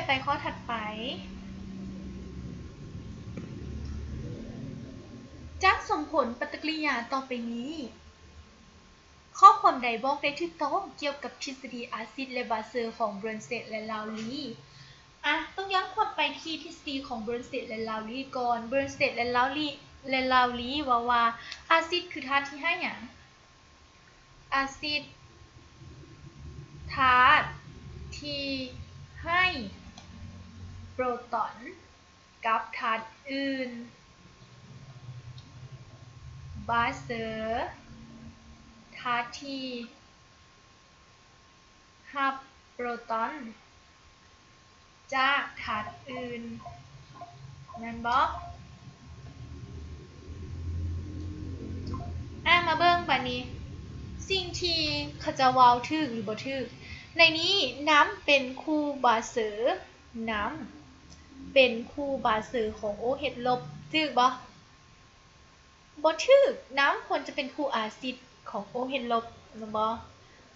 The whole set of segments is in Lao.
ໄປຂໍ້ຖັດໄປ. ຈາກສົມຜົນປະຕິກິລິຍາຕໍ່ໄປນີ້, ຂໍ້ຄວາມໃດບອກໄດ້ຖືກຕ້ອງກ່ຽວກັບທິດສະດີອາຊິດ ແລະ ບາເຊີຂອງ Bronsted ແລະ Lowry? ອະ, ຕ້ອງຍ້ອນຄວາມໄປທີ່ທິດສະດີຂອງ Bronsted ແລະ Lowry ກ່ອນ. Bronsted ແລະ Lowry ແລະ Lowry ເວົ້າວ່າອາຊິດຄືທາດທີ່ໃຫ້ຫຍັງ? ອາຊິດ ທາດທີ່ໃຫ້ໂປຣຕອນກັບທາດອື່ນ. ບາເຊີ ທາດທີ່ຮັບໂປຣຕອນຈາກທາດອື່ນ ແມ່ນບໍ່? ອາ ມາເບິ່ງບາດນີ້ ສິ່ງທີ່ເຂົາເຈົ້າເວົ້າຖືກຫຼືບໍ່ຖືກ. ໃນນີ້ນ້ຳເປັນຄູ່ບາເຊີ, ນ້ຳເປັນຄູ່ບາເຊີຂອງ OH ລົບ ຖືກບໍ່? ບໍ່ຖືກ, ນ້ຳຄວນຈະເປັນຄູ່ອາຊິດຂອງ OH ລົບ ແມ່ນບໍ່?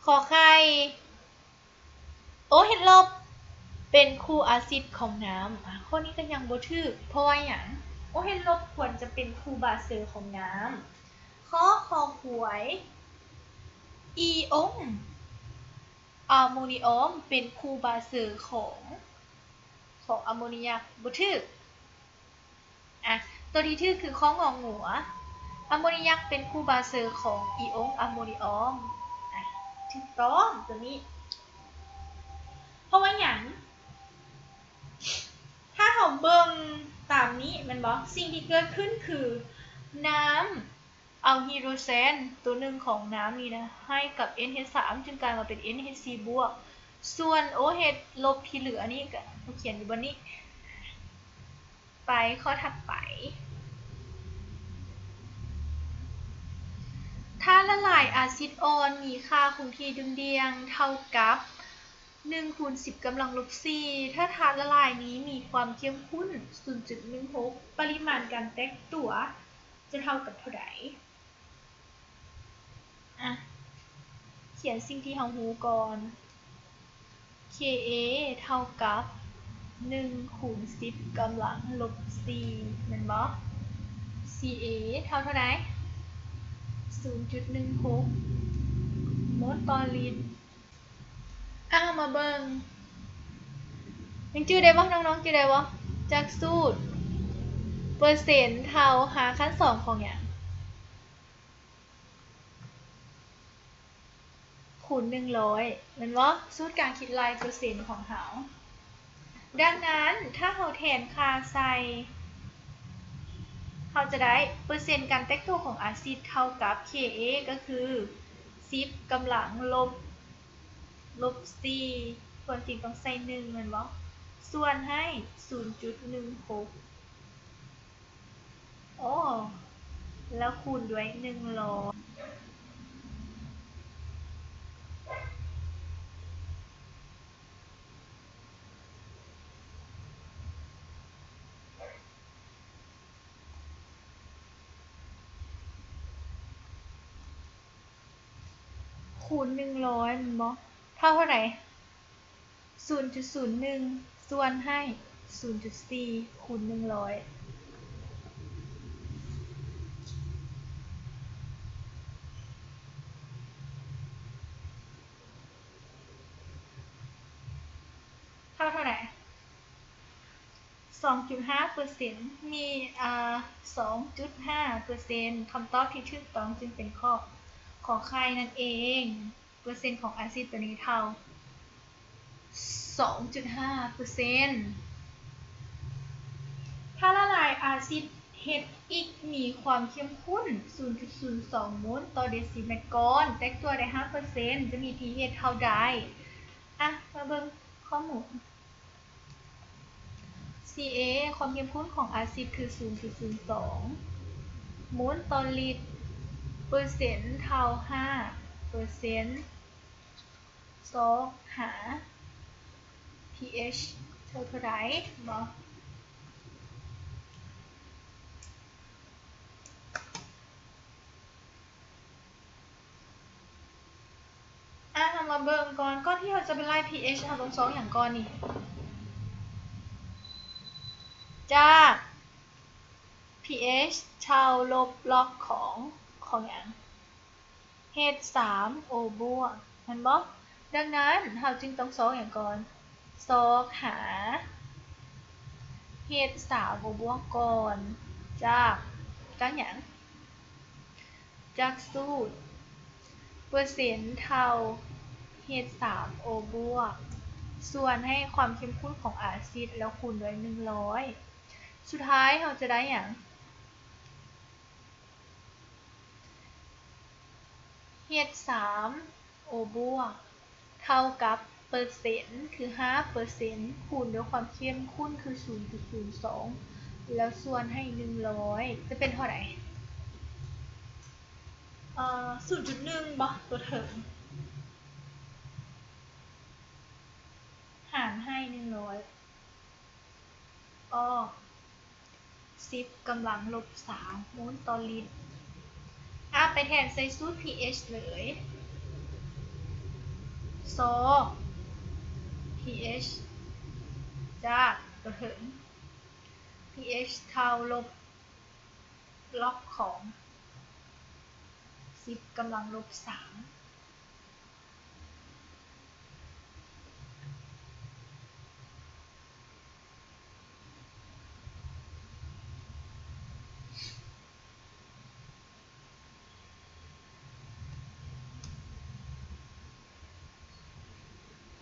ຂໍໄຂ່ OH ລົບເປັນຄູ່ອາຊິດຂອງນ້ຳ. ອາ ຂໍ້ນີ້ກໍຍັງບໍ່ຖືກ, ເພາະວ່າຫຍັງ? OH ລົບຄວນຈະເປັນຄູ່ບາເຊີຂອງນ້ຳ. ຂໍ້ ຄອຄວາຍ ອີອົງອາໂມນີອອມເປັນຄູ່ບາເຊີຂອງ ຂອງອາໂມນີຍັກ ບໍ່ຖືກ. ອະ ຕົວທີ່ຖືກຄືຂໍ້ ງອງູ ອາໂມນີຍັກເປັນຄູ່ບາເຊີຂອງອີອົງອາໂມນີອອມ. ອະ ຖືກຕ້ອງຕົວນີ້. ເພາະວ່າຫຍັງ? ຖ້າເຮົາເບິ່ງຕາມນີ້ແມ່ນບໍ່? ສິ່ງທີ່ເກີດຂຶ້ນຄືນ້ຳ ເອົາຮີໂດຣເຊນຕົວໜຶ່ງຂອງນ້ຳນີ້ນະ ໃຫ້ກັບ NH ສາມ ຈຶ່ງກາຍມາເປັນ NH ສີ່ ບວກ ສ່ວນ OH ລົບທີ່ເຫຼືອນີ້ກໍຂຽນຢູ່ບ່ອນນີ້. ໄປຂໍ້ຖັດໄປ. ຖ້າລະລາຍອາຊິດອ່ອນມີຄ່າຄົງທີ່ດຸ່ນດ່ຽງເທົ່າກັບ ໜຶ່ງຄູນສິບກຳລັງລົບສີ່ ຖ້າທາດລະລາຍນີ້ມີຄວາມເຂັ້ມຂຸ້ນສູນຈຸດໜຶ່ງຫົກ ປະລິມານການແຕກຕົວຈະເທົ່າກັບເທົ່າໃດ? ອະ ຂຽນສິ່ງທີ່ເຮົາຮູ້ກ່ອນ. Ka ເທົ່າກັບ ໜຶ່ງຄູນສິບກຳລັງລົບສີ່ ແມ່ນບໍ່? Ca ເທົ່າເທົ່າໃດ? ສູນຈຸດໜຶ່ງຫົກໂມນຕໍ່ລິດ. ອາ ເຮົາມາເບິ່ງ ຍັງຈື່ໄດ້ບໍ່? ນ້ອງໆຈື່ໄດ້ບໍ່? ຈາກສູດ ເປີເຊັນເທົ່າຮາກຂັ້ນສອງຂອງຫຍັງ? ຄູນໜຶ່ງຮ້ອຍ ແມ່ນບໍ່? ສູດການຄິດໄລ່ເປີເຊັນຂອງເຮົາ. ດັ່ງນັ້ນ ຖ້າເຮົາແທນຄ່າໃສ່ ເຮົາຈະໄດ້ເປີເຊັນການແຕກຕົວຂອງອາຊິດເທົ່າກັບ Ka ກໍຄື ສິບກຳລັງລົບ ລົບສີ່ ຄວນຈິງຕ້ອງໃສ່ໜຶ່ງແມ່ນບໍ່? ສ່ວນໃຫ້ສູນຈຸດໜຶ່ງຫົກ ອໍ ແລ້ວຄູນດ້ວຍໜຶ່ງຮ້ອຍ. ຄູນໜຶ່ງຮ້ອຍແມ່ນບໍ່? ເທົ່າເທົ່າໃດ? ສູນຈຸດສູນໜຶ່ງ ສ່ວນໃຫ້ສູນຈຸດສີ່ ຄູນໜຶ່ງຮ້ອຍ ເທົ່າເທົ່າໃດ? ສອງຈຸດຫ້າເປີເຊັນ ມີ ອາ ສອງຈຸດຫ້າເປີເຊັນ. ຄຳຕອບທີ່ຖືກຕ້ອງຈຶ່ງເປັນຂໍ້ ຂໍໄຂ່ນັ້ນເອງ. ເປີເຊັນຂອງອາຊິດຕົວນີ້ເທົ່າ ສອງຈຸດຫ້າເປີເຊັນ. ຖ້າລະລາຍອາຊິດເຮັດອິກ ມີຄວາມເຂັ້ມຂຸ້ນ ສູນຈຸດສູນສອງໂມນຕໍ່ເດຊິແມັດກ້ອນ ແຕກຕົວໄດ້ຫ້າເປີເຊັນ ຈະມີ pH ເທົ່າໃດ? ອະ ມາເບິ່ງຂໍ້ມູນ. Ca ຄວາມເຂັ້ມຂຸ້ນຂອງອາຊິດຄື ສູນຈຸດສູນສອງໂມນຕໍ່ລິດ. ເປີເຊັນເທົ່າຫ້າເປີເຊັນ. ຊອກຫາ pH ເທົ່າເທົ່າໃດເນາະ. ອາ ເຮົາມາເບິ່ງກ່ອນ ກ່ອນທີ່ເຮົາຈະໄປໄລ່ pH ເຮົາຕ້ອງຊອກຫຍັງກ່ອນນີ້? ຈາກ pH ເທົ່າລົບລັອກຂອງ ຂອງຫຍັງ? ເອັດສາມໂອບວກ ແມ່ນບໍ່? ດັ່ງນັ້ນ ເຮົາຈຶ່ງຕ້ອງຊອກຫຍັງກ່ອນ? ຊອກຫາເອັດສາມໂອບວກກ່ອນ ຈາກ ຈາກຫຍັງ? ຈາກສູດ ເປີເຊັນເທົ່າເອັດສາມໂອບວກ ສ່ວນໃຫ້ຄວາມເຂັ້ມຂຸ້ນຂອງອາຊິດ ແລ້ວຄູນດ້ວຍໜຶ່ງຮ້ອຍ ສຸດທ້າຍເຮົາຈະໄດ້ຫຍັງ? ເອັດສາມໂອບວກ ເທົ່າກັບເປີເຊັນ ຄືຫ້າເປີເຊັນ ຄູນດ້ວຍຄວາມເຂັ້ມຂຸ້ນ ຄືສູນຈຸດສູນສອງ ແລ້ວສ່ວນໃຫ້ໜຶ່ງຮ້ອຍ ຈະເປັນເທົ່າໃດ? ເອີ ສູນຈຸດໜຶ່ງ ບໍ່? ຕົວເທິງ ຫານໃຫ້ໜຶ່ງຮ້ອຍ ອອກ ສິບກຳລັງລົບສາມໂມນຕໍ່ລິດ. ອາ ໄປແທນໃສ່ສູດ pH ເລີຍ ຊອກ pH ຈາກຕົວເທິງ pH ເທົ່າລົບລັອກຂອງສິບກຳລັງລົບສາມ.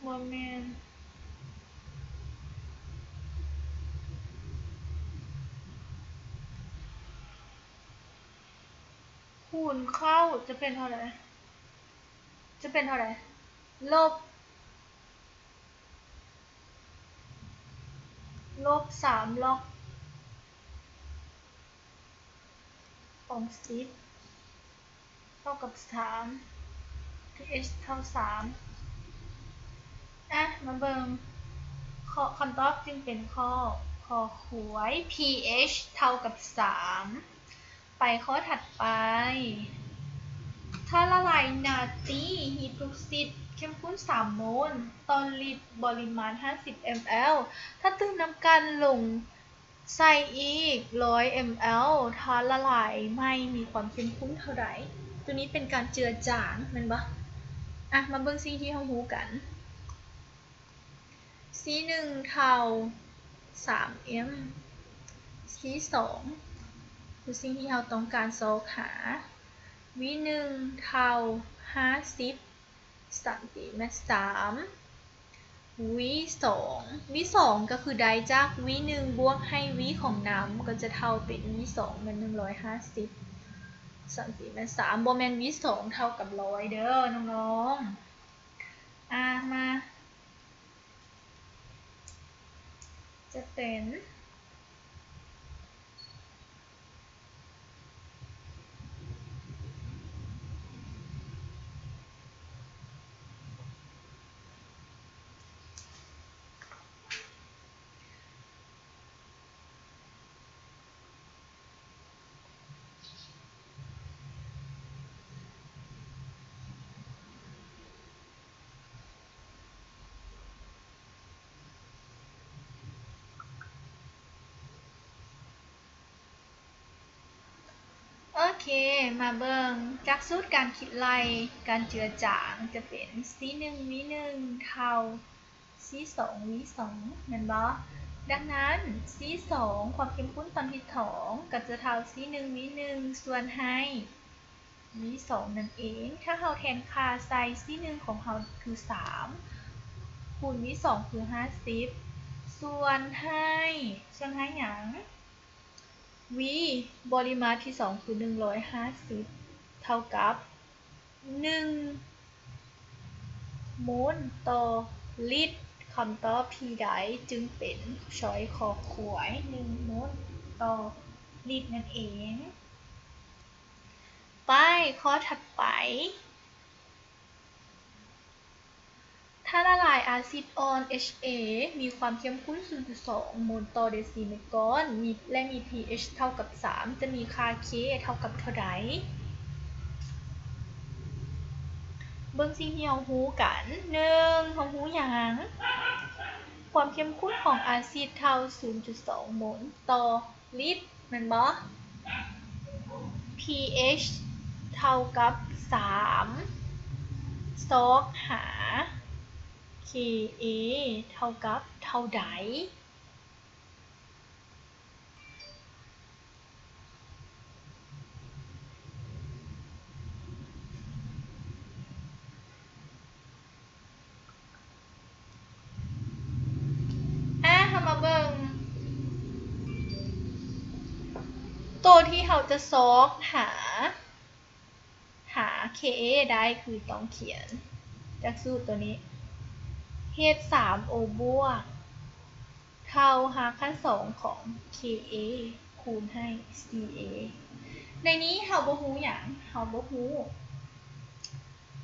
ບໍ່ແມ່ນ ຄູນເຂົ້າຈະເປັນເທົ່າໃດ? ຈະເປັນເທົ່າໃດ? ລົບ ລົບສາມລັອກຂອງສິບ ເທົ່າກັບສາມ pH ເທົ່າສາມ. ອະ ມາເບິ່ງ ຂໍ້ ຄຳຕອບຈຶ່ງເປັນຂໍ້ ຄ ຄວາຍ pH ເທົ່າກັບສາມ. ໄປຂໍ້ຖັດໄປ ຖ້າລະລາຍນາຕີຮີດຣອກຊິດເຂັ້ມຂຸ້ນສາມໂມນຕໍ່ລິດ ບໍລິມານຫ້າສິບ mL ຖ້າຕື່ມນ້ຳກັນລົງໃສ່ອີກຮ້ອຍ mL ຖ້າລະລາຍໃໝ່ມີຄວາມເຂັ້ມຂຸ້ນເທົ່າໃດ? ໂຕນີ້ເປັນການເຈືອຈາງແມ່ນບໍ່? ອະ ມາເບິ່ງສິ່ງທີ່ເຮົາຮູ້ກັນ. ຊີໜຶ່ງເທົ່າສາມເອັມ ຊີສອງຄືສິ່ງທີ່ເຮົາຕ້ອງການຊອກຫາ ວີໜຶ່ງເທົ່າຫ້າສິບຊັງຕີແມັດສາມ ວີສອງ ວີສອງກໍຄືໄດ້ຈາກວີໜຶ່ງບວກໃຫ້ວີຂອງນ້ຳ ກໍຈະເທົ່າເປັນວີສອງແມ່ນໜຶ່ງຮ້ອຍຫ້າສິບຊັງຕີແມັດສາມ ບໍ່ແມ່ນວີສອງເທົ່າກັບຮ້ອຍເດີນ້ອງໆ. ອາ ມາ ຈະເປັນ ໂອເຄ ມາເບິ່ງຈາກສູດການຄິດໄລ່ ການເຈືອຈາງຈະເປັນ ຊີໜຶ່ງວີໜຶ່ງເທົ່າ ຊີສອງວີສອງ ແມ່ນບໍ່? ດັ່ງນັ້ນ ຊີສອງ ຄວາມເຂັ້ມຂຸ້ນຕອນທີ່ສອງກໍຈະເທົ່າ ຊີໜຶ່ງວີໜຶ່ງ ສ່ວນໃຫ້ ວີສອງນັ້ນເອງ. ຖ້າເຮົາແທນຄ່າໃສ່ ຊີໜຶ່ງຂອງເຮົາຄືສາມ ຄູນວີສອງຄືຫ້າສິບ ສ່ວນໃຫ້ ສ່ວນໃຫ້ຫຍັງ? ວີ ບໍລິມາດທີສອງຄືໜຶ່ງຮ້ອຍຫ້າສິບ ເທົ່າກັບໜຶ່ງໂມນຕໍ່ລິດ. ຄຳຕອບທີ່ໄດ້ຈຶ່ງເປັນ ຊອຍ ຄ ຄວາຍ ໜຶ່ງໂມນຕໍ່ລິດນັ້ນເອງ. ໄປ ຂໍ້ຖັດໄປ. ຖ້າລະລາຍອາຊິດອ່ອນ ເອັດເອ ມີຄວາມເຂັ້ມຂຸ້ນສູນຈຸດສອງໂມນຕໍ່ເດຊີແມັດກ້ອນ ມີ ແລະ ມີ pH ເທົ່າກັບສາມ ຈະມີຄ່າ K ເທົ່າກັບເທົ່າໃດ? ເບິ່ງສິ່ງທີ່ເຮົາຮູ້ກັນ. ໜຶ່ງ ເຮົາຮູ້ຫຍັງ? ຄວາມເຂັ້ມຂຸ້ນຂອງອາຊິດເທົ່າສູນຈຸດສອງໂມນຕໍ່ລິດ ແມ່ນບໍ່? pH ເທົ່າກັບສາມ ຊອກຫາ Ka ເທົ່າກັບເທົ່າໃດ? ອາ ເຮົາມາເບິ່ງ ໂຕທີ່ເຮົາຈະຊອກຫາ ຫາ Ka ໄດ້ ຄືຕ້ອງຂຽນຈາກສູດໂຕນີ້ ເຮັດສາມໂອບວກ ເທົ່າຮາກຂັ້ນສອງຂອງ Ka ຄູນໃຫ້ Ca ໃນນີ້ເຮົາບໍ່ຮູ້ຫຍັງ ເຮົາບໍ່ຮູ້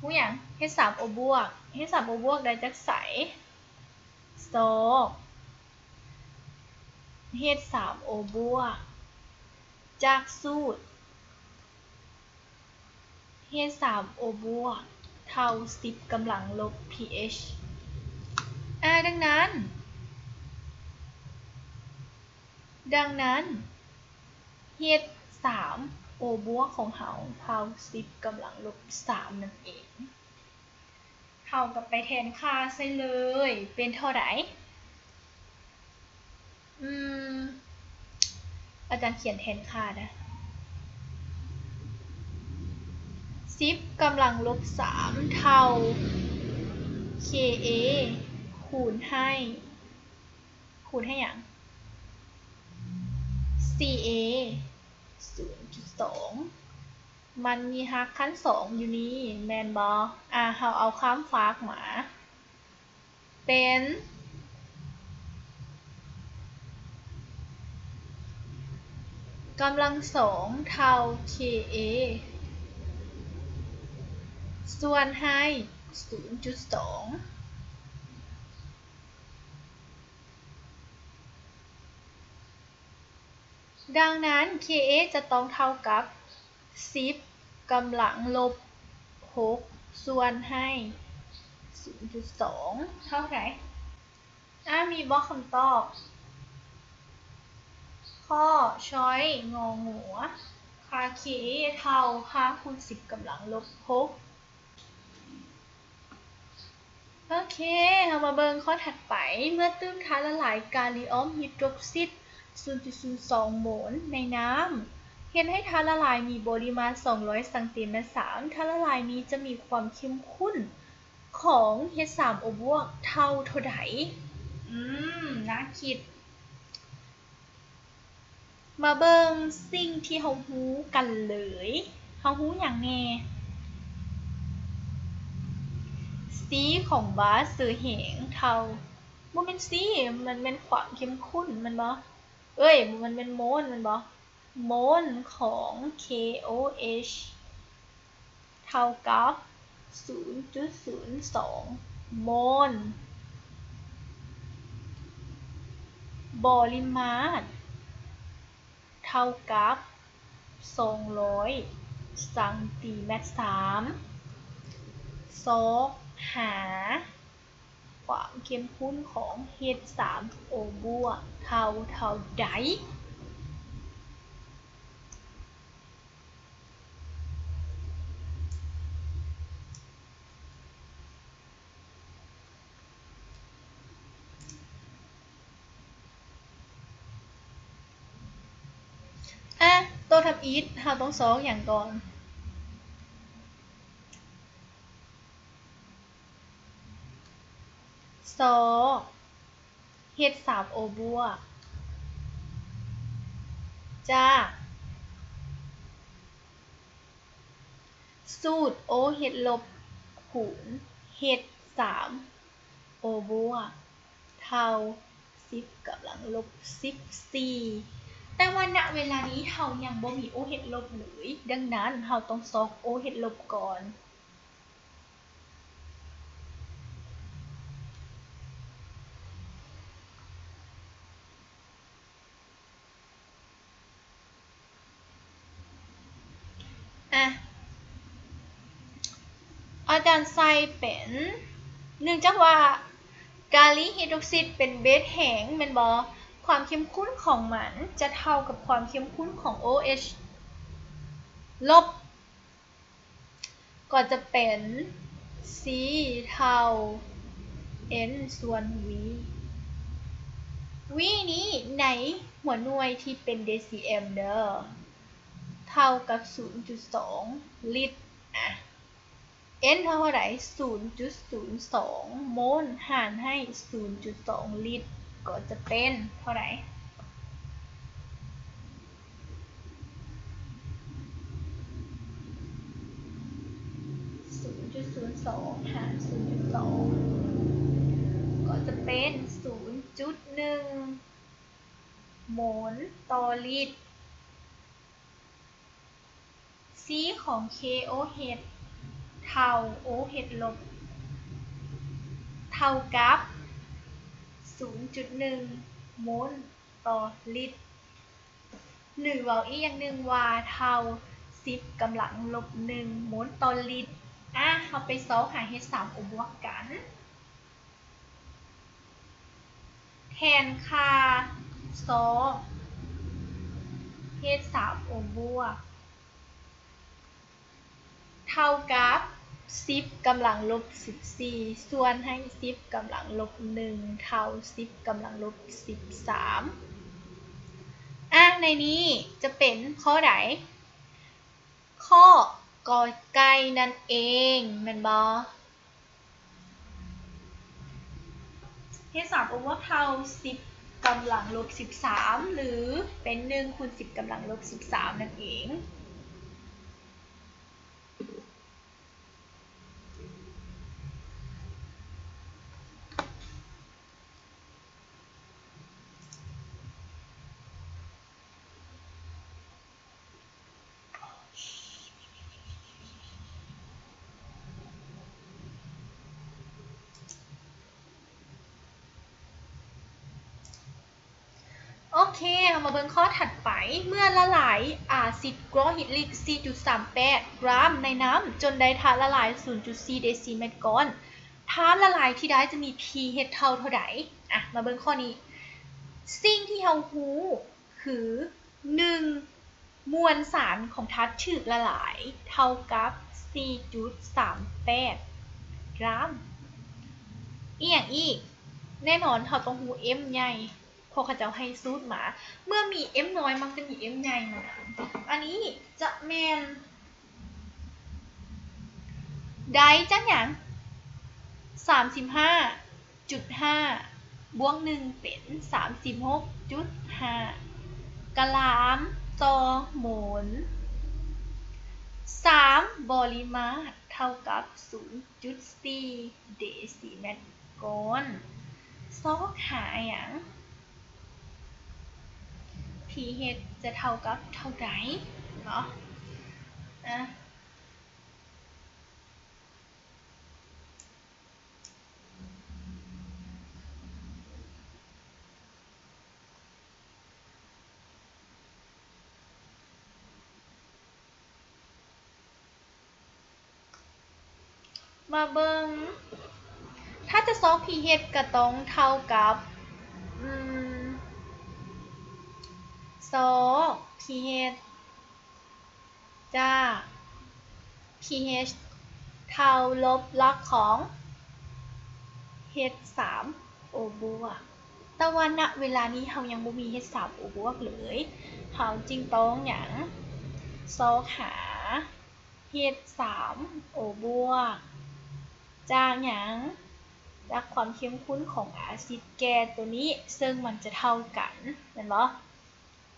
ຮູ້ຫຍັງ? ເຮັດສາມໂອບວກ ເຮັດສາມໂອບວກໄດ້ຈາກໃສ? ຊອກ ເຮັດສາມໂອບວກ ຈາກສູດ ເຮັດສາມໂອບວກ ເທົ່າສິບກຳລັງລົບ pH ອາ ດັ່ງນັ້ນ ດັ່ງນັ້ນ ເຮັດສາມໂອບວກຂອງເຮົາເທົ່າສິບກຳລັງລົບສາມນັ້ນເອງ. ເຮົາກໍໄປແທນຄ່າໃສ່ເລີຍ ເປັນເທົ່າໃດ? ອືມ ອາຈານຂຽນແທນຄ່ານະ ສິບກຳລັງລົບສາມເທົ່າ Ka ຄູນໃຫ້ ຄູນໃຫ້ຫຍັງ? Ca ສູນຈຸດສອງ ມັນມີຮາກຂັ້ນສອງຢູ່ນີ້ແມ່ນບໍ່? ອາ ເຮົາເອົາຂ້າມຟາກມາ ເປັນກຳລັງສອງເທົ່າ Ka ສ່ວນໃຫ້ສູນຈຸດສອງ. ດັ່ງນັ້ນ Ka ຈະຕ້ອງເທົ່າກັບສິບກຳລັງລົບຫົກ ສ່ວນໃຫ້ສູນຈຸດສອງ ເທົ່າໃດ? ອາ ມີບໍ່ຄຳຕອບ? ຂໍ້ ຊອຍ ງໍງວ ຄ່າ Ka ເທົ່າຫ້າຄູນສິບກຳລັງລົບຫົກ. ໂອເຄ ເຮົາມາເບິ່ງຂໍ້ຖັດໄປ. ເມື່ອຕື່ມທາດລະລາຍກາລີອອມຮີໂດຣກຊິດ ສູນຈຸດສູນສອງໂມນໃນນ້ຳ ເຮັດໃຫ້ທາດລະລາຍມີບໍລິມານສອງຮ້ອຍຊັງຕີແມັດສາມ ທາດລະລາຍນີ້ຈະມີຄວາມເຂັ້ມຂຸ້ນຂອງເຮັດສາມໂອບວກເທົ່າເທົ່າໃດ? ອືມ ໜ້າຄິດ. ມາເບິ່ງສິ່ງທີ່ເຮົາຮູ້ກັນເລີຍ. ເຮົາຮູ້ຫຍັງແດ່? C ຂອງບາເຊີແຮງເທົ່າ ບໍ່ແມ່ນ C ມັນແມ່ນຄວາມເຂັ້ມຂຸ້ນແມ່ນບໍ່? ເອີຍ ມັນແມ່ນໂມນແມ່ນບໍ່? ໂມນຂອງ K O H ເທົ່າກັບສູນຈຸດສູນສອງໂມນ. ບໍລິມາດເທົ່າກັບສອງຮ້ອຍຊັງຕີແມັດສາມ. ຊອກຫາ ຄວາມເຂັ້ມຂຸ້ນຂອງເຮັດສາມໂອບວກເທົ່າເທົ່າໃດ? ອະ ໂຕທຳອິດ ເຮົາຕ້ອງຊອກຫຍັງກ່ອນ? ຊອກເຮັດສາມໂອບວກ ຈາກສູດໂອເຮັດລົບຄູນເຮັດສາມໂອບວກ ເທົ່າສິບກຳລັງລົບສິບສີ່. ແຕ່ວ່ານະເວລານີ້ເຮົາຍັງບໍ່ມີໂອເຮັດລົບເລີຍ, ດັ່ງນັ້ນເຮົາຕ້ອງຊອກໂອເຮັດລົບກ່ອນ. ອະ ອາຈານໃສ່ເປັນ ເນື່ອງຈາກວ່າ ກາລີຮີດຣອກຊິດເປັນເບສແຮງແມ່ນບໍ່? ຄວາມເຂັ້ມຂຸ້ນຂອງມັນຈະເທົ່າກັບຄວາມເຂັ້ມຂຸ້ນຂອງໂອເອັດ ລົບ ກໍຈະເປັນ C ເທົ່າ N ສ່ວນ V V ນີ້ໃນຫົວໜ່ວຍທີ່ເປັນເດຊີແອມເດີ ເທົ່າກັບສູນຈຸດສອງລິດ. ອະ N ເທົ່າເທົ່າໃດ? ສູນຈຸດສູນສອງໂມນ ຫານໃຫ້ສູນຈຸດສອງລິດ ກໍຈະເປັນເທົ່າໃດ? ສູນຈຸດສູນສອງຫານສູນຈຸດສອງ ກໍຈະເປັນສູນຈຸດໜຶ່ງໂມນຕໍ່ລິດ. C ຂອງ K ໂອເອັດ ເທົ່າ ໂອເອັດ ລົບ ເທົ່າກັບສູນຈຸດໜຶ່ງໂມນຕໍ່ລິດ ຫຼືເວົ້າອີກຢ່າງໜຶ່ງວ່າເທົ່າສິບກຳລັງລົບໜຶ່ງໂມນຕໍ່ລິດ. ອາ ເຮົາໄປຊອກຫາ H ສາມໂອບວກກັນ. ແທນຄ່າຊອກ H ສາມໂອບວກ ເທົ່າກັບສິບກຳລັງລົບສິບສີ່ ສ່ວນໃຫ້ສິບກຳລັງລົບໜຶ່ງ ເທົ່າສິບກຳລັງລົບສິບສາມ. ອາ ໃນນີ້ຈະເປັນຂໍ້ໃດ? ຂໍ້ ກ ໄກ່ ນັ້ນເອງ ແມ່ນບໍ່? H ສາມໂອບວກເທົ່າສິບກຳລັງລົບສິບສາມ ຫຼືເປັນໜຶ່ງຄູນສິບກຳລັງລົບສິບສາມນັ້ນເອງ. ໂອເຄ ເຮົາມາເບິ່ງຂໍ້ຖັດໄປ. ເມື່ອລະລາຍອາຊິດຄລໍຣິກ ສີ່ຈຸດສາມແປດກຣາມໃນນ້ຳ ຈົນໄດ້ທາດລະລາຍ ສູນຈຸດສີ່ເດຊີແມັດກ້ອນ, ທາດລະລາຍທີ່ໄດ້ຈະມີ pH ເທົ່າເທົ່າໃດ? ອະ ມາເບິ່ງຂໍ້ນີ້. ສິ່ງທີ່ເຮົາຮູ້ຄື ໜຶ່ງ ມວນສານຂອງທາດຖືກລະລາຍເທົ່າກັບ ສີ່ຈຸດສາມແປດກຣາມ. ອີ່ຫຍັງອີກ? ແນ່ນອນເຮົາຕ້ອງຮູ້ M ໃຫຍ່ ເພາະເຂົາເຈົ້າໃຫ້ສູດມາ. ເມື່ອມີ M ນ້ອຍມັກຈະມີ M ໃຫຍ່ມານຳ. ອັນນີ້ຈະແມ່ນ ໄດ້ຈາກຫຍັງ? ສາມສິບຫ້າຈຸດຫ້າ ບວກໜຶ່ງ ເປັນ ສາມສິບຫົກຈຸດຫ້າກຣາມຕໍ່ໂມນ. ສາມ ບໍລິມາດເທົ່າກັບ ສູນຈຸດສີ່ເດຊີແມັດກ້ອນ. ຊອກຫາຫຍັງ? pH ຈະເທົ່າກັບເທົ່າໃດເນາະ? ອະ ມາເບິ່ງ ຖ້າຈະຊອກ pH ກະຕ້ອງເທົ່າກັບ ອືມ ຊອກ pH ຈາກ pH ເທົ່າລົບລັກຂອງ H ສາມໂອບວກ. ແຕ່ວ່ານະເວລານີ້ເຮົາຍັງບໍ່ມີ H ສາມໂອບວກເລີຍ. ເຮົາຈຶ່ງຕ້ອງຫຍັງ? ຊອກຫາ H ສາມໂອບວກ ຈາກຫຍັງ? ຈາກຄວາມເຂັ້ມຂຸ້ນຂອງອາຊິດແກ່ໂຕນີ້ ເຊິ່ງມັນຈະເທົ່າກັນ ແມ່ນບໍ່?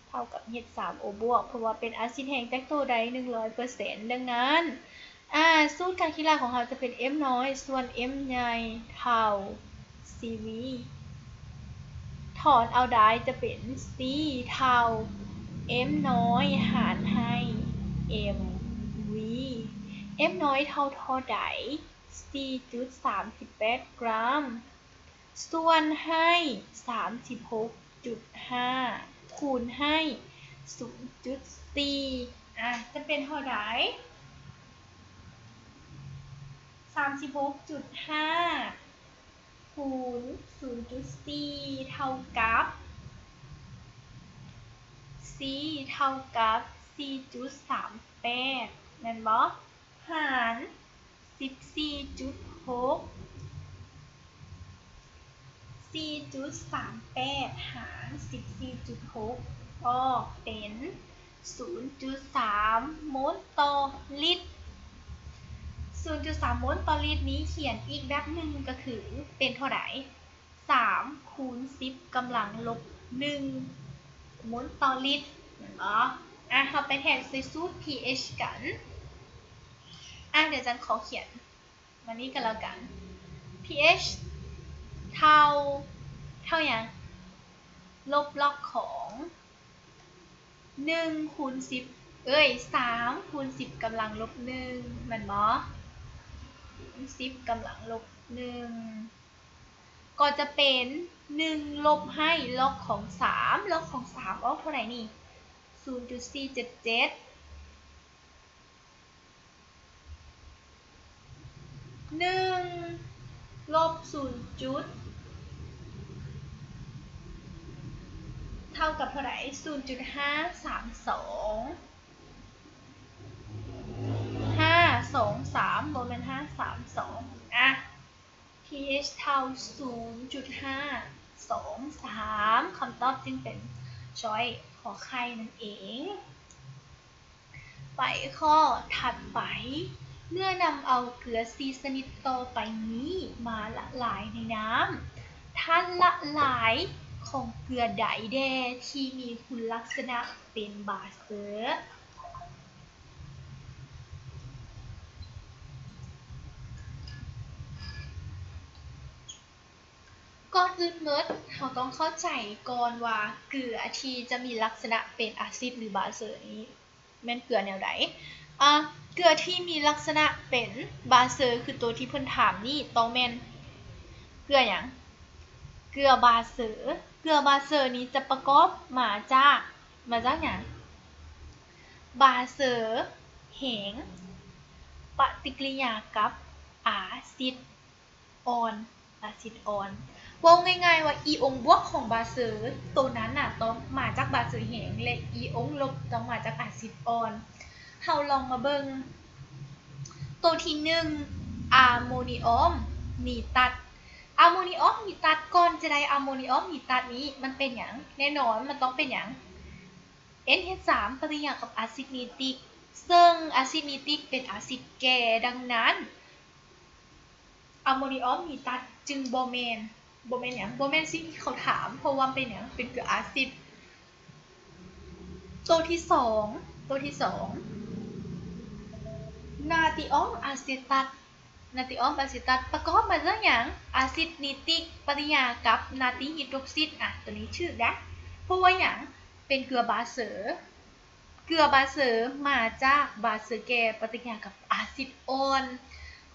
ເທົ່າກັບ H ສາມໂອບວກ ເພາະວ່າເປັນອາຊິດແຮງແຕກໂຕໄດ້ ໜຶ່ງຮ້ອຍເປີເຊັນ. ດັ່ງນັ້ນ ອາ ສູດກາຄີລາຂອງເຮົາຈະເປັນ M ນ້ອຍສ່ວນ M ໃຫຍ່ເທົ່າ C V ຖອນເອົາໄດ້ຈະເປັນ C ເທົ່າ M ນ້ອຍຫານໃຫ້ M V. M ນ້ອຍເທົ່າເທົ່າໃດ? ສີ່ຈຸດສາມສິບແປດກຣາມ ສ່ວນໃຫ້ສາມສິບຫົກຈຸດຫ້າ ຄູນໃຫ້ສູນຈຸດສີ່ ອາ ຈະເປັນເທົ່າໃດ? ສາມສິບຫົກຈຸດຫ້າ ຄູນສູນຈຸດສີ່ເທົ່າກັບ C ເທົ່າກັບສີ່ຈຸດສາມແປດ ແມ່ນບໍ່? ຫານສິບສີ່ຈຸດຫົກ ສີ່ຈຸດສາມແປດຫານສິບສີ່ຈຸດຫົກ ອອກເປັນສູນຈຸດສາມໂມນຕໍ່ລິດ. ສູນຈຸດສາມໂມນຕໍ່ລິດນີ້ຂຽນອີກແບບໜຶ່ງກໍຄືເປັນເທົ່າໃດ? ສາມຄູນສິບກຳລັງລົບໜຶ່ງໂມນຕໍ່ລິດ ແມ່ນບໍ່? ອາ ເຮົາໄປແທນໃສ່ສູດ pH ກັນ. ອາ ດຽວຈັນຂໍຂຽນ ມານີ້ກໍແລ້ວກັນ pH ເທົ່າ ເທົ່າຫຍັງ? ລົບລັອກຂອງໜຶ່ງຄູນສິບ ເອີຍ ສາມຄູນສິບກຳລັງລົບໜຶ່ງ ແມ່ນບໍ່? ຄູນສິບກຳລັງລົບໜຶ່ງ ກໍຈະເປັນໜຶ່ງລົບໃຫ້ລັອກຂອງສາມ ລັອກຂອງສາມອອກເທົ່າໃດນີ້? ສູນຈຸດສີ່ເຈັດເຈັດ ໜຶ່ງລົບສູນຈຸດ ເທົ່າກັບເທົ່າໃດ? ສູນຈຸດຫ້າສາມສອງ ຫ້າສອງສາມ ບໍ່ແມ່ນຫ້າສາມສອງ ອະ pH ເທົ່າສູນຈຸດຫ້າສອງສາມ ຄຳຕອບຈຶ່ງເປັນຊ້ອຍ ຂໍໄຂ່ ນັ້ນເອງ. ໄປຂໍ້ຖັດໄປ, ເມື່ອນຳເອົາເກືອສີ່ຊະນິດຕໍ່ໄປນີ້ມາລະລາຍໃນນ້ຳ, ທາດລະລາຍຂອງເກືອໃດແດ່ທີ່ມີຄຸນລັກສະນະເປັນບາເຊີ? ກ່ອນອື່ນໝົດ, ເຮົາຕ້ອງເຂົ້າໃຈກ່ອນວ່າເກືອທີ່ຈະມີລັກສະນະເປັນອາຊິດ ຫຼື ບາເຊີນີ້ ແມ່ນເກືອແນວໃດ? ອາ ເກືອທີ່ມີລັກສະນະເປັນບາເຊີ ຄືໂຕທີ່ເພິ່ນຖາມນີ້ ຕ້ອງແມ່ນເກືອຫຍັງ? ເກືອບາເຊີ. ເກືອບາເຊີນີ້ຈະປະກອບມາຈາກ, ມາຈາກຫຍັງ? ບາເຊີແຮງປະຕິກິລິຍາກັບອາຊິດ ອ່ອນ, ອາຊິດອ່ອນ. ເວົ້າງ່າຍໆວ່າ ອີອົງບວກຂອງບາເຊີໂຕນັ້ນນະ ຕ້ອງມາຈາກບາເຊີແຮງ ແລະ ອີອົງລົບຕ້ອງມາຈາກອາຊິດອ່ອນ. ເຮົາລອງມາເບິ່ງໂຕທີໜຶ່ງ ອາໂມນີອອມນີຕັດ. ອາໂມນີອອມນີຕັດ ກ່ອນຈະໄດ້ອາໂມນີອອມນີຕັດນີ້ ມັນເປັນຫຍັງ? ແນ່ນອນ ມັນຕ້ອງເປັນຫຍັງ? ເອັນເອັດສາມ ປະຕິກິລິຍາກັບອາຊິດນີຕິກ ເຊິ່ງອາຊິດນີຕິກເປັນອາຊິດແກ່, ດັ່ງນັ້ນ ອາໂມນີອອມນີຕັດຈຶ່ງບໍ່ແມ່ນ, ບໍ່ແມ່ນຫຍັງ? ບໍ່ແມ່ນສິ່ງທີ່ເຂົາຖາມ, ເພາະວ່າເປັນຫຍັງ? ເປັນເກືອອາຊິດ. ໂຕທີສອງ, ໂຕທີສອງ ນາຕີອອມອາເຊຕັດ. ນາຕີອອມອາເຊຕັດປະກອບມາຈາກຫຍັງ? ອາຊິດນີຕິກປະຕິກິລິຍາກັບນາຕີຮີໂດຣຊິດ. ອະ ໂຕນີ້ຖືກນະ, ເພາະວ່າຫຍັງ? ເປັນເກືອບາເຊີ. ເກືອບາເຊີມາຈາກບາເຊີແກ່ປະຕິກິລິຍາກັບອາຊິດອ່ອນ.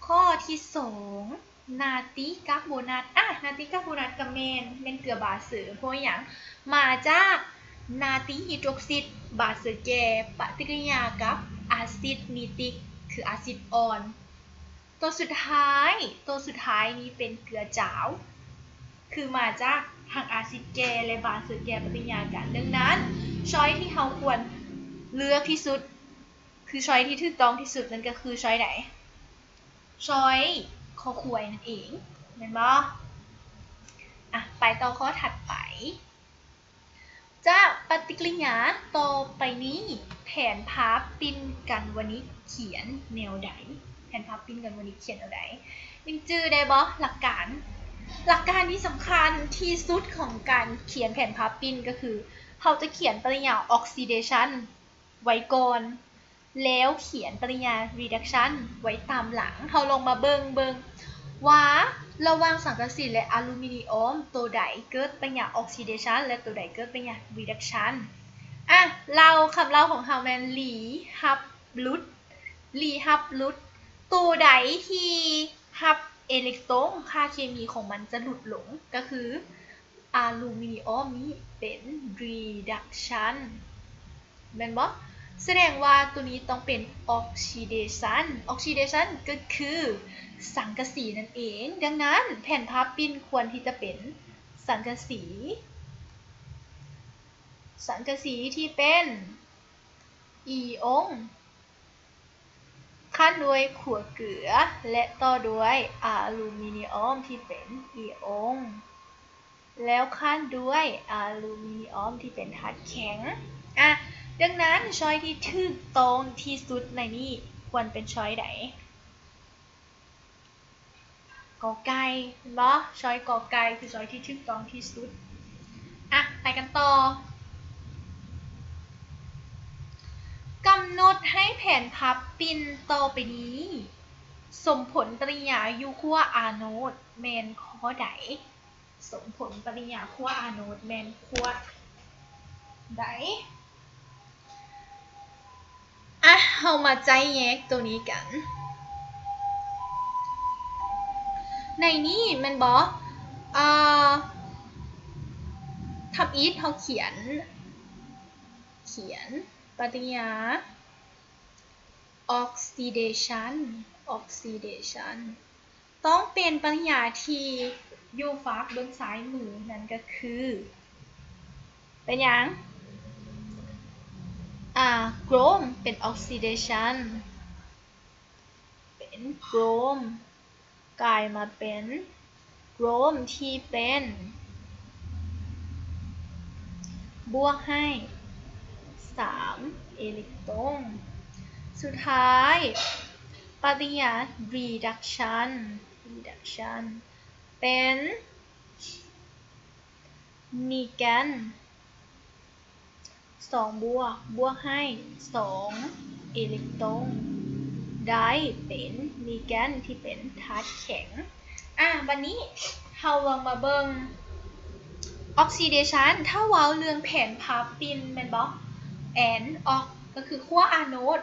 ຂໍ້ທີສອງ ນາຕີກາໂບນາດ. ອາ ນາຕີກາໂບນາດກໍແມ່ນ, ແມ່ນເກືອບາເຊີ. ເພາະວ່າຫຍັງ? ມາຈາກນາຕີຮີໂດຣຊິດ, ບາເຊີແກ່ປະຕິກິລິຍາກັບອາຊິດນີຕິກ ຄືອາຊິດອ່ອນ. ໂຕສຸດທ້າຍ, ໂຕສຸດທ້າຍນີ້ເປັນເກືອຈາວ, ຄືມາຈາກທັງອາຊິດແກ່ ແລະ ບາເຊີແກ່ປະຕິກິລິຍາກັນ. ດັ່ງນັ້ນ ຊ້ອຍທີ່ເຮົາຄວນເລືອກທີ່ສຸດ ຄືຊ້ອຍທີ່ຖືກຕ້ອງທີ່ສຸດ ນັ້ນກໍຄືຊ້ອຍໃດ? ຊ້ອຍ ຄ ຄວາຍ ນັ້ນເອງ ແມ່ນບໍ່? ອະ ໄປຕໍ່ຂໍ້ຖັດໄປ. ຈາກປະຕິກິລິຍາຕໍ່ໄປນີ້ ແຜນພາປິ່ນກັນວະນິກຂຽນແນວໃດ? ແຜນພາປິ່ນກັນວະນິກຂຽນແນວໃດ? ຍັງຈື່ໄດ້ບໍ່? ຫຼັກການ, ຫຼັກການທີ່ສຳຄັນທີ່ສຸດຂອງການຂຽນແຜນພາປິ່ນກໍຄື ເຮົາຈະຂຽນປະຕິກິລິຍາອອກຊີເດຊັນໄວ້ກ່ອນ ແລ້ວຂຽນປະຕິກິລິຍາຣີດັກຊັນໄວ້ຕາມຫຼັງ. ເຮົາລອງມາເບິ່ງ, ເບິ່ງວ່າລະຫວ່າງສັງກະສີ ແລະ ອາລູມີນີອອມ ໂຕໃດເກີດປະຕິກິລິຍາອອກຊີເດຊັນ ແລະ ໂຕໃດເກີດປະຕິກິລິຍາຣີດັກຊັນ. ອະ ເລົ່າ, ຄຳເລົ່າຂອງເຮົາແມ່ນ ລີຮັບຫຼຸດ, ລີຮັບຫຼຸດ. ໂຕໃດທີ່ຮັບເອເລັກໂຕນ ຄ່າເຄມີຂອງມັນຈະຫຼຸດລົງ ກໍຄື ອາລູມີນີອອມນີ້ເປັນຣີດັກຊັນ ແມ່ນບໍ່? ສະແດງວ່າໂຕນີ້ຕ້ອງເປັນອອກຊີເດຊັນ. ອອກຊີເດຊັນກໍຄືສັງກະສີນັ້ນເອງ. ດັ່ງນັ້ນ ແຜ່ນພາບປິ່ນຄວນທີ່ຈະເປັນສັງກະສີ, ສັງກະສີທີ່ເປັນອີອົງ ຂັ້ນດ້ວຍຂົວເກືອ ແລະ ຕໍ່ດ້ວຍອາລູມີນຽມທີ່ເປັນອີອົງ ແລ້ວຂັ້ນດ້ວຍອາລູມີນຽມທີ່ເປັນທາດແຂງ. ອາ ດັ່ງນັ້ນ ຊ້ອຍທີ່ຖືກຕ້ອງທີ່ສຸດໃນນີ້ຄວນເປັນຊ້ອຍໃດ? ກ ໄກ່ ແມ່ນບໍ່? ຊ້ອຍ ກ ໄກ່ ຄືຊ້ອຍທີ່ຖືກຕ້ອງທີ່ສຸດ. ອະ ໄປກັນຕໍ່. ກຳນົດໃຫ້ແຜນພັບປິ່ນຕໍ່ໄປນີ້ ສົມຜົນປະລິຍາຢູ່ຂົ້ວອາໂນດແມ່ນຂໍ້ໃດ? ສົມຜົນປະລິຍາຂົ້ວອາໂນດແມ່ນຂົ້ວໃດ? ອະ ເຮົາມາໄຈ້ແຍກໂຕນີ້ກັນ. ໃນນີ້ແມ່ນບໍ່? ເອີ ທຳອິດເຮົາຂຽນ ຂຽນປະລິຍາ oxidation, oxidation ຕ້ອງເປັນປະລິຍາທີ່ຢູ່ຟາກເບື້ອງຊ້າຍມື ນັ້ນກໍຄື ເປັນຫຍັງ? ອາ ໂຄຣມ ເປັນ oxidation ເປັນໂຄຣມ ກາຍມາເປັນໂຄຣມທີ່ເປັນ ບວກໃຫ້ສາມເອເລັກຕຣອນ. ສຸດທ້າຍ ປະຕິຍາ reduction, reduction ເປັນ ນີແກນ ສອງບວກ ບວກໃຫ້ສອງເອເລັກຕຣອນ ໄດ້ເປັນນີແກນທີ່ເປັນທາດແຂງ. ອາ ບັດນີ້ເຮົາລອງມາເບິ່ງ oxidation ຖ້າເວົ້າເລື່ອງແຜນພາບປິ່ນແມ່ນບໍ່? ແອນອອກ ກໍຄືຂົ້ວອາໂນດ.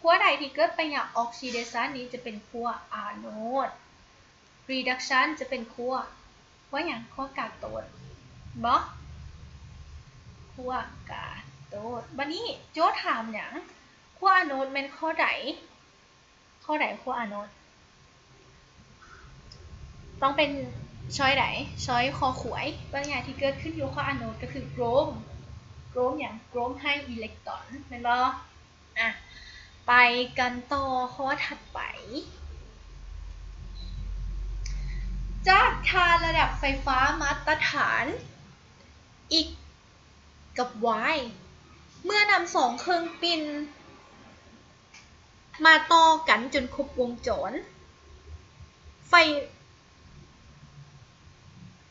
ຂົ້ວໃດທີ່ເກີດປະຕິກິລິຍາ oxidation ນີ້ຈະເປັນຂົ້ວອາໂນດ. reduction ຈະເປັນຂົ້ວ ຂົ້ວຫຍັງ? ຂົ້ວກາໂຕດ ບໍ່? ຂົ້ວກາໂຕດ. ບັດນີ້ໂຈດຖາມຫຍັງ? ຂົ້ວອາໂນດແມ່ນຂໍ້ໃດ? ຂໍ້ໃດ? ຂົ້ວອາໂນດ ຕ້ອງເປັນຊ້ອຍໃດ? ຊ້ອຍ ຄ ຄວາຍ. ປະຕິກິລິຍາທີ່ເກີດຂຶ້ນຢູ່ຂົ້ວອາໂນດກໍຄືໂຄຣມ. ໂຄຣມຫຍັງ? ໂຄຣມໃຫ້ອີເລັກຕຣອນ ແມ່ນບໍ່? ອະ ໄປກັນຕໍ່ຂໍ້ຖັດໄປ. ຈາກຄ່າລະດັບໄຟຟ້າມາດຕະຖານ x ກັບ y ເມື່ອນຳສອງເຄື່ອງປິ່ນມາຕໍ່ກັນຈົນຄົບວົງຈອນ ໄຟ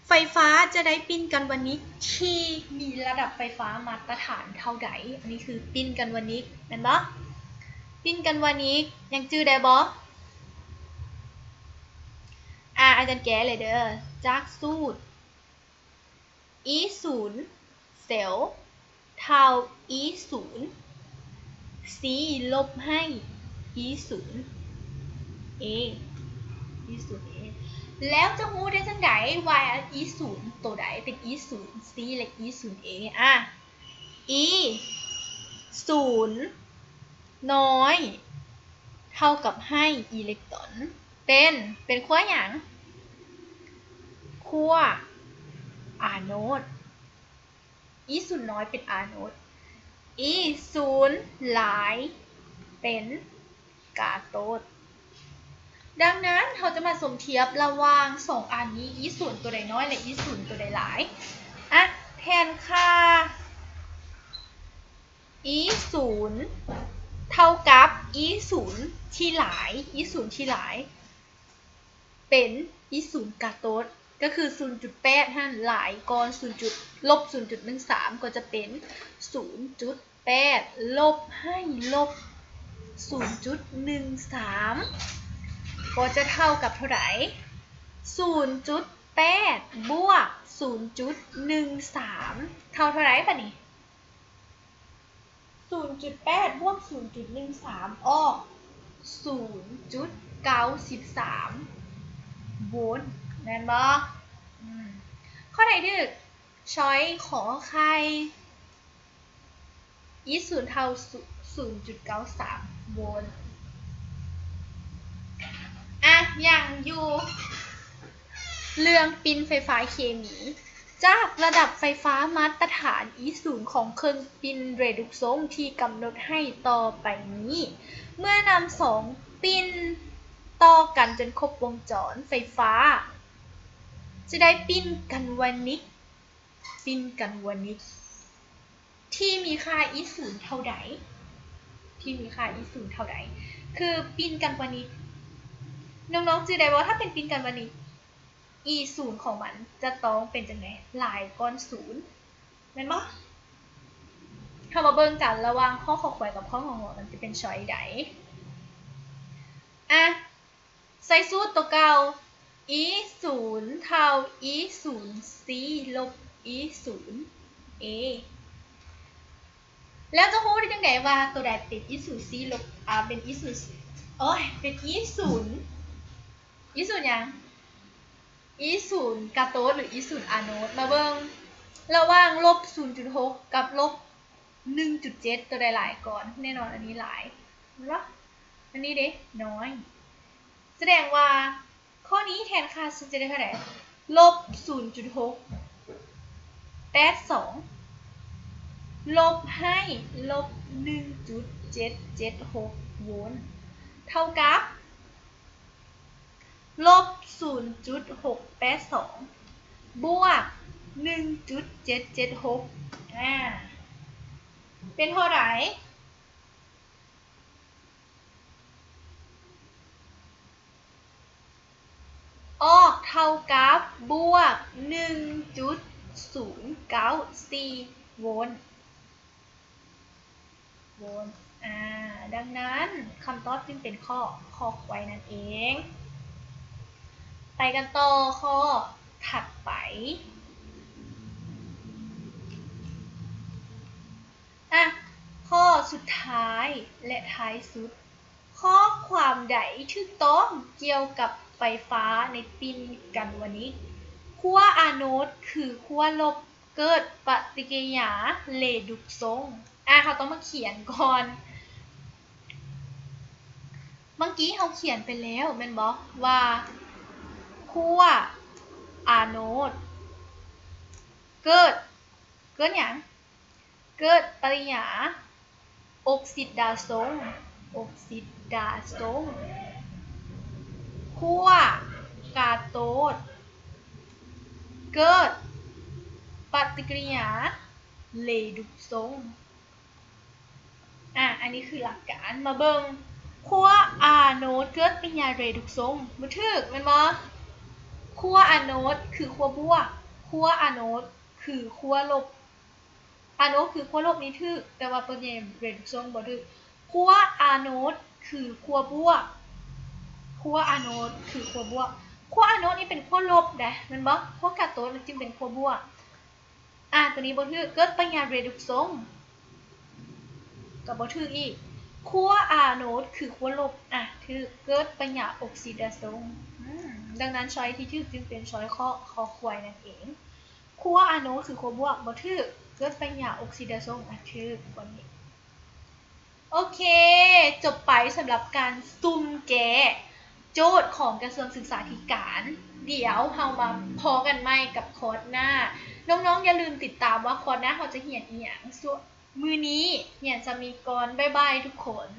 ໄຟຟ້າຈະໄດ້ປິ່ນກັນວະນິກທີ່ມີລະດັບໄຟຟ້າມາດຕະຖານເທົ່າໃດ? ອັນນີ້ຄືປິ່ນກັນວະນິກ ແມ່ນບໍ່? ປິ່ນກັນວະນິກ ຍັງຈື່ໄດ້ບໍ່? ອາ ອາຈານແກ້ເລີຍເດີ ຈາກສູດ E ສູນ ເຊວ ເທົ່າ E ສູນ C ລົບໃຫ້ E ສູນ A E ສູນ A ແລ້ວຈະຮູ້ໄດ້ຈັ່ງໃດວ່າ E ສູນໂຕໃດເປັນ E ສູນ C ແລະ E ສູນ A? ອາ E ສູນນ້ອຍ ເທົ່າກັບໃຫ້ອີເລັກຕຣອນ ເປັນ ເປັນຂົ້ວຫຍັງ? ຂົ້ວອາໂນດ. E ສູນນ້ອຍເປັນອາໂນດ E ສູນຫຼາຍເປັນກາໂຕດ. ດັ່ງນັ້ນ ເຮົາຈະມາສົມທຽບລະຫວ່າງສອງອັນນີ້ E ສູນໂຕໃດນ້ອຍ ແລະ E ສູນໂຕໃດຫຼາຍ. ອະ ແທນຄ່າ E ສູນເທົ່າກັບ E ສູນທີ່ຫຼາຍ E ສູນທີ່ຫຼາຍເປັນ E ສູນກາໂຕດ ກໍຄື ສູນຈຸດແປດຫັ້ນ ຫຼາຍກ່ອນ ສູນຈຸດ ລົບສູນຈຸດໜຶ່ງສາມ ກໍຈະເປັນ ສູນຈຸດແປດ ລົບໃຫ້ລົບສູນຈຸດໜຶ່ງສາມ ກໍຈະເທົ່າກັບເທົ່າໃດ? ສູນຈຸດແປດ ບວກ ສູນຈຸດໜຶ່ງສາມ ເທົ່າເທົ່າໃດບາດນີ້? ສູນຈຸດແປດ ບວກ ສູນຈຸດໜຶ່ງສາມ ອອກ ສູນຈຸດເກົ້າສິບສາມ ໂວນ ແມ່ນບໍ່? ອືມ ຂໍ້ໃດຖືກ? ຊ້ອຍ ຂໍໄຂ່. E ສູນເທົ່າ ສູນຈຸດເກົ້າສາມໂວນ. ອ່ະ ຍັງຢູ່ເລື່ອງປິ່ນໄຟຟ້າເຄມີ. ຈາກລະດັບໄຟຟ້າມາດຕະຖານ E ສູນຂອງເຄື່ອງປິ່ນເຣດຸກຊົງທີ່ກຳນົດໃຫ້ຕໍ່ໄປນີ້, ເມື່ອນຳສອງປິ່ນຕໍ່ກັນຈົນຄົບວົງຈອນໄຟຟ້າ, ຈະໄດ້ປິ່ນກັນວານິກ, ປິ່ນກັນວານິກ ທີ່ມີຄ່າ E ສູນເທົ່າໃດ? ທີ່ມີຄ່າ E ສູນເທົ່າໃດ? ຄືປິ່ນກັນວານິກ, ນ້ອງໆຈື່ໄດ້ບໍ່? ຖ້າເປັນປິ່ນກັນວານິກ E ສູນຂອງມັນຈະຕ້ອງເປັນຈັ່ງໃດ? ຫຼາຍກ່ອນສູນ ແມ່ນບໍ່? ເຮົາມາເບິ່ງກັນລະຫວ່າງຂໍ້ຄອຄວາຍກັບຂໍ້ງອງໍ ມັນຈະເປັນຊ້ອຍໃດ? ອ່ະ ໃສ່ສູດຕົວເກົ່າ E ສູນເທົ່າ E ສູນ C ລົບ E ສູນ A. ແລ້ວຈະຮູ້ໄດ້ຈັ່ງໃດວ່າຕົວໃດເປັນ E ສູນ C ລົບ ອາ ເປັນ E ສູນ ໂອ້ຍ ເປັນ E ສູນ E ສູນຫຍັງ? E ສູນກາໂຕດ ຫຼື E ສູນອາໂນດ? ມາເບິ່ງ ລະຫວ່າງລົບສູນຈຸດຫົກກັບລົບໜຶ່ງຈຸດເຈັດ ຕົວໃດຫຼາຍກ່ອນ? ແນ່ນອນອັນນີ້ຫຼາຍ ແມ່ນບໍ່? ອັນນີ້ເດ ນ້ອຍ. ສະແດງວ່າຂໍ້ນີ້ແທນຄ່າ ຈະໄດ້ເທົ່າໃດ? ລົບສູນຈຸດຫົກແປດສອງ ລົບໃຫ້ລົບໜຶ່ງຈຸດເຈັດເຈັດຫົກໂວນ ເທົ່າກັບ ລົບສູນຈຸດຫົກແປດສອງ ບວກໜຶ່ງຈຸດເຈັດເຈັດຫົກ ອາ ເປັນເທົ່າໃດ? ອອກເທົ່າກັບບວກໜຶ່ງຈຸດສູນເກົ້າສີ່ໂວນ. ໂວນ ອາ ດັ່ງນັ້ນ ຄຳຕອບຈຶ່ງເປັນຂໍ້ ຄອຄວາຍນັ້ນເອງ. ໄປກັນຕໍ່ຂໍ້ຖັດໄປ. ອະ ຂໍ້ສຸດທ້າຍ ແລະ ທ້າຍສຸດ. ຂໍ້ຄວາມໃດຖືກຕ້ອງກ່ຽວກັບໄຟຟ້າໃນປິ່ນກັນວານິກ? ຂົ້ວອາໂນດຄືຂົ້ວລົບ ເກີດປະຕິກິລິຍາເຣດຸກຊົງ. ອາ ເຮົາຕ້ອງມາຂຽນກ່ອນ. ເມື່ອກີ້ເຮົາຂຽນໄປແລ້ວແມ່ນບໍ່ ວ່າ ຂົ້ວອາໂນດເກີດ ເກີດຫຍັງ? ເກີດປະຕິກິລິຍາອົກຊິດາຊົງ ອົກຊິດາຊົງ. ຂົ້ວກາໂຕດເກີດປະຕິກິລິຍາເຣດຸກຊົງ. ອາ ອັນນີ້ຄືຫຼັກການ. ມາເບິ່ງ ຂົ້ວອາໂນດເກີດປະຕິກິລິຍາເຣດຸກຊົງ ບໍ່ຖືກແມ່ນບໍ່? ຂົ້ວອາໂນດຄືຂົ້ວບວກ, ຂົ້ວອາໂນດຄືຂົ້ວລົບ. ອາໂນດຄືຂົ້ວລົບນີ້ຖືກ, ແຕ່ວ່າປະຕິກິລິຍາເຣດຸກຊົງບໍ່ຖືກ. ຂົ້ວອາໂນດຄືຂົ້ວບວກ, ຂົ້ວອາໂນດຄືຂົ້ວບວກ. ຂົ້ວອາໂນດນີ້ເປັນຂົ້ວລົບເດ້ ແມ່ນບໍ່? ຂົ້ວກາໂຕດມັນຈຶ່ງເປັນຂົ້ວບວກ. ອາ ຕົວນີ້ບໍ່ຖືກ, ເກີດປະຕິກິລິຍາເຣດຸກຊົງ ກໍບໍ່ຖືກອີກ. ຂົ້ວອາໂນດຄືຂົ້ວລົບ ອາ ຖືກ, ເກີດປະຕິກິລິຍາອົກຊິດາຊົງ. ອືມ ດັ່ງນັ້ນ ຊ້ອຍທີ່ຖືກຈຶ່ງເປັນຊ້ອຍຂໍ້ ຄອຄວາຍນັ້ນເອງ. ຂົ້ວອາໂນດຄືຂົ້ວບວກ ບໍ່ຖືກ, ເກີດປະຕິກິລິຍາອົກຊິດາຊົງ ອາ ຖືກ ຂໍ້ນີ້. ໂອເຄ ຈົບໄປສຳລັບການສຸ່ມແກ້ໂຈດຂອງກະຊວງສຶກສາທິການ. ດຽວເຮົາມາພໍ້ກັນໃໝ່ກັບຄອດໜ້າ. ນ້ອງໆຢ່າລືມຕິດຕາມວ່າຄອດໜ້າເຮົາຈະຮຽນອີ່ຫຍັງ. ມື້ນີ້ຮຽນສ່ຳນີ້ກ່ອນ. ບາຍບາຍທຸກຄົນ.